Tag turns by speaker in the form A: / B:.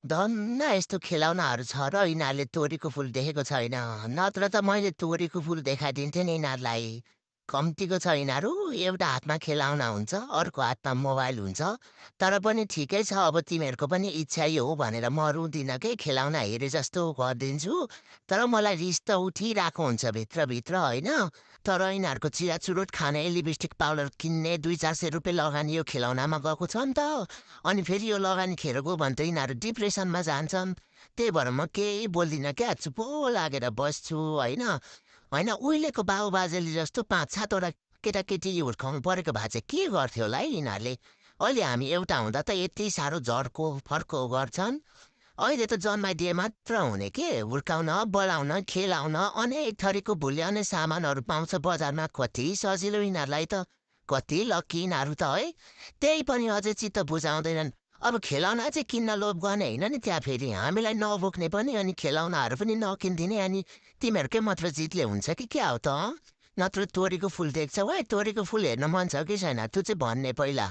A: धन्न यस्तो खेलौनाहरू छ र यिनीहरूले तोरीको फुल देखेको छैन। नत्र त मैले तोरीको फुल देखाइदिन्थेँ नि यिनीहरूलाई। कम्तीको छ यिनीहरू, एउटा हातमा खेलौना हुन्छ, अर्को हातमा मोबाइल हुन्छ। तर पनि ठिकै छ, अब तिमीहरूको पनि इच्छै हो भनेर म रुँदिनँ के, खेलौना हेरे जस्तो गरिदिन्छु। तर मलाई रिस त उठिरहेको हुन्छ भित्रभित्र होइन। तर यिनीहरूको चियाचुरुट खाने, लिपस्टिक पाउडर किन्ने 200-400 रुपियाँ लगानी यो खेलौनामा गएको छ नि त। अनि फेरि यो लगानी खेर गयो भने त यिनीहरू डिप्रेसनमा जान्छन्। त्यही भएर म केही बोल्दिनँ क्या, चुपो लागेर बस्छु होइन। होइन उहिलेको बाबुबाजेले जस्तो 5-7 वटा केटाकेटी हुर्काउनु परेको भए चाहिँ के गर्थ्यो होला है यिनीहरूले। अहिले हामी एउटा हुँदा त यति साह्रो झर्को फर्को गर्छन्। अहिले त जन्माइदिए मात्र हुने के, हुर्काउन बढाउन खेलाउन अनेक थरीको भुल्याउने सामानहरू पाउँछ बजारमा, कति सजिलो यिनीहरूलाई त। कति लक्की यिनीहरू त है। त्यही पनि अझै चित्त बुझाउँदैनन्। अब खेलौना चाहिँ किन्न लोभ गर्ने होइन नि, त्यहाँ फेरि हामीलाई नबोक्ने पनि अनि खेलौनाहरू पनि नकिनिदिने, अनि तिमीहरूकै मात्र जितले हुन्छ कि क्या हो त नत्र तोरीको फुल देख्छौ है, तोरीको फुल हेर्न मन छ कि छैन त्यो चाहिँ भन्ने पहिला।